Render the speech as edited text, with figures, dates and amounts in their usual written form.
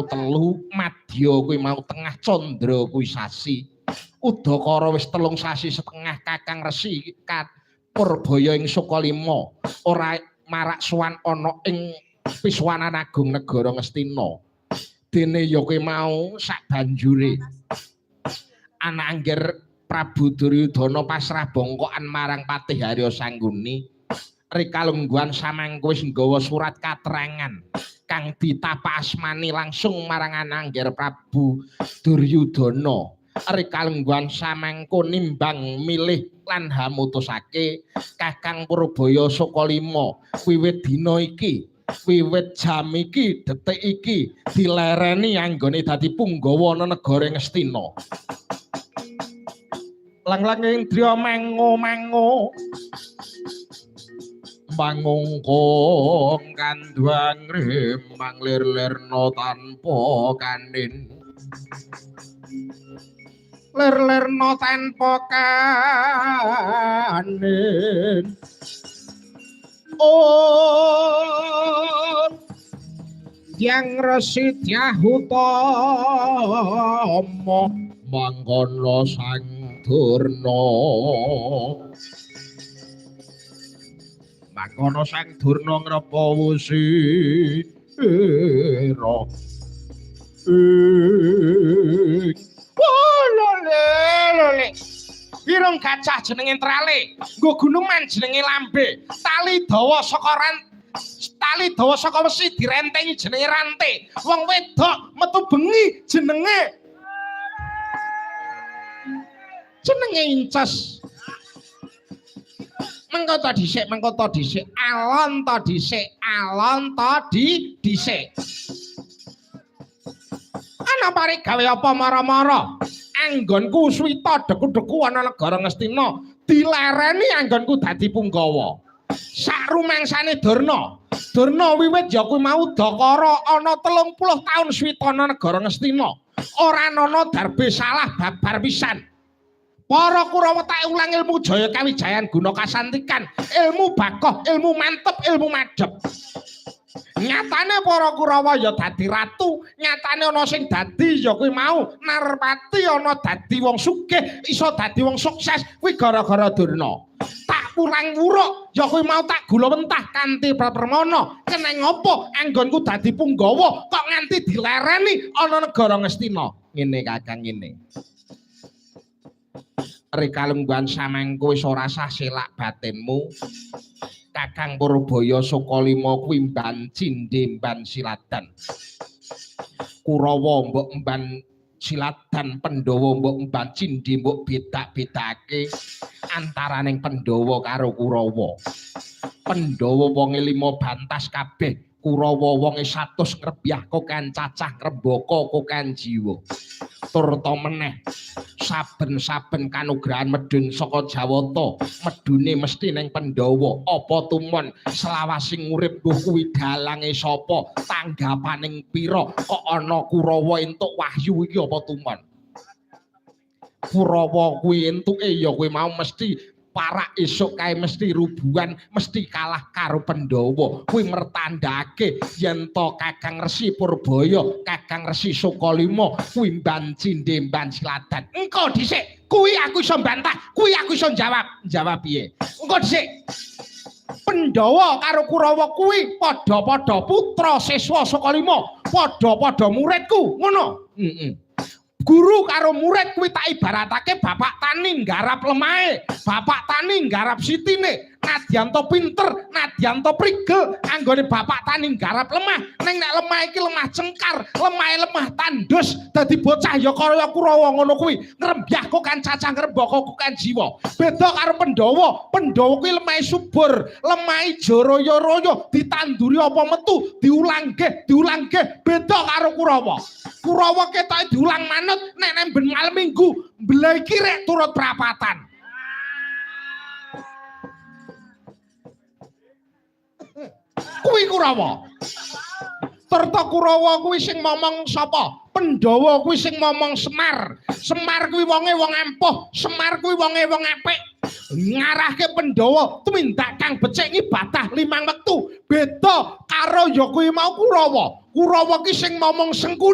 telu, madya kuwi mau tengah, candra kuwi sasi. Udakara wis 3 sasi setengah Kakang Resi Purbaya ing Sukalima ora marak sowan ana ing Piswanan Agung Negara Ngastina. Dene ya kuwi mau sak banjure anak angger Prabu Duryudana pasrah bongkokan marang Patih Arya Sangguni. Rikalungguhan samangko wis nggawa surat katerangan kang ditapak asmani langsung marang anak angger Prabu Duryudana. Rikalungguhan samangko nimbang milih lan hamutusake Kakang Purbaya Sukalima wiwit dina iki, wiwit jam iki, detik iki dilereni anggone dadi punggawa ana negara Ngastina. Lang-lang indriya mango-mango mangungkung kandhang remang lir-lirna tanpa kanin, lir-lirna tanpa kanin. Oh, yang Resi Dyah Utama mangkono Sang Durna, mangkono Sang Durna ngrepa wusira. Lole lole, irung gajah jenenge trale, nggo guneman jenenge lambe, tali dawa saka tali dawa saka wesi direntengi jenenge rante, wong wedok metu bengi jenenge inces. Mengko ta dhisik, mengko ta dhisik, alon ta dhisik, alon ta dhisik. Ana pare gawe apa mara-mara? Anggonku suwita deku-deku ana negara Ngastina, dilereni anggonku dadi punggawa. Sak rumangsane Durna. Durna wiwit ya kuwi mau Dakara ana 30 taun suwita ana negara Ngastina. Ora ana darbe salah babar pisan. Para Kurawa tak ulang ilmu jaya kawijayan guna kasantikan, ilmu bakoh, ilmu mantep, ilmu madhep. Nyatane para Kurawa ya dadi ratu, nyatane ana sing dadi ya kuwi mau narpati, ana dadi wong sugih, iso dadi wong sukses kuwi gara-gara Durna. Tak pulang wuruk ya kuwi mau tak gula mentah kanthi prapermana. Keneng apa anggonku dadi punggawa kok nganti dilereni ana negara Ngastina. Ngene Kakang ngene. Rikalungguhan samangko wis ora sah selak batinmu. Kakang Purbaya Sukalima kuwi mban cindhe mban siladan. Kurawa mbok mban siladan, Pandhawa mbok mban cindhe mbok bedak-bedake antaraning Pandhawa karo Kurawa. Pandhawa wonge 5 bantas kabeh, Kurawa wonge 100 ngrebyah kokan cacah ngrembaka kokan jiwa. Turta meneh saben-saben kanugrahan medhun saka Jawata, medhune mesti ning Pandhawa. Apa tumon selawase urip mbuh kuwi dalange sapa, tanggapaning pira kok ana Kurawa entuk wahyu iki apa tumon? Kurawa kuwi entuke ya kuwi mau mesti parak esuk kae mesti rubuhan, mesti kalah karo Pandhawa. Kuwi mertandake yen to Kakang Resi Purbaya, Kakang Resi Sukalima kuwi mban cindhe mban siladan. Engko dhisik, kuwi aku iso mbantah, kuwi aku iso jawab. Jawab piye? Engko dhisik. Pandhawa karo Kurawa kuwi padha-padha putra siswa Sukalima, padha-padha muridku, ngono. Heeh. Guru karo murid kuwi tak ibaratake bapak tani nggarap lemahe, bapak tani nggarap sitine. Nadyan to pinter, nadyan to prigel, anggone bapak tani nggarap lemah. Ning nek lemah iki lemah cengkar, lemahe lemah tandus, dadi bocah ya kaya Kurawa ngono kuwi, ngrembyah kokan cacah ngrembaka kokan jiwa. Beda karo Pandhawa, Pandhawa kuwi lemahe subur, lemahe joroyo-royo, ditanduri apa metu, diulang geh, diulang geh, beda karo Kurawa. Kurawa ketoke diulang manut, nek nek ben malem minggu mbleki rek turut prapatan. Kuwi Kurawa. Terta Kurawa kuwi sing momong sapa? Pandhawa kuwi sing momong Semar. Semar kuwi wonge wong ampuh, Semar kuwi wonge wong apik. Ngarahke Pandhawa tumindak kang becik ngibadah 5 wektu. Beda karo ya kuwi mau Kurawa. Kurawa ki sing momong Sengkuni.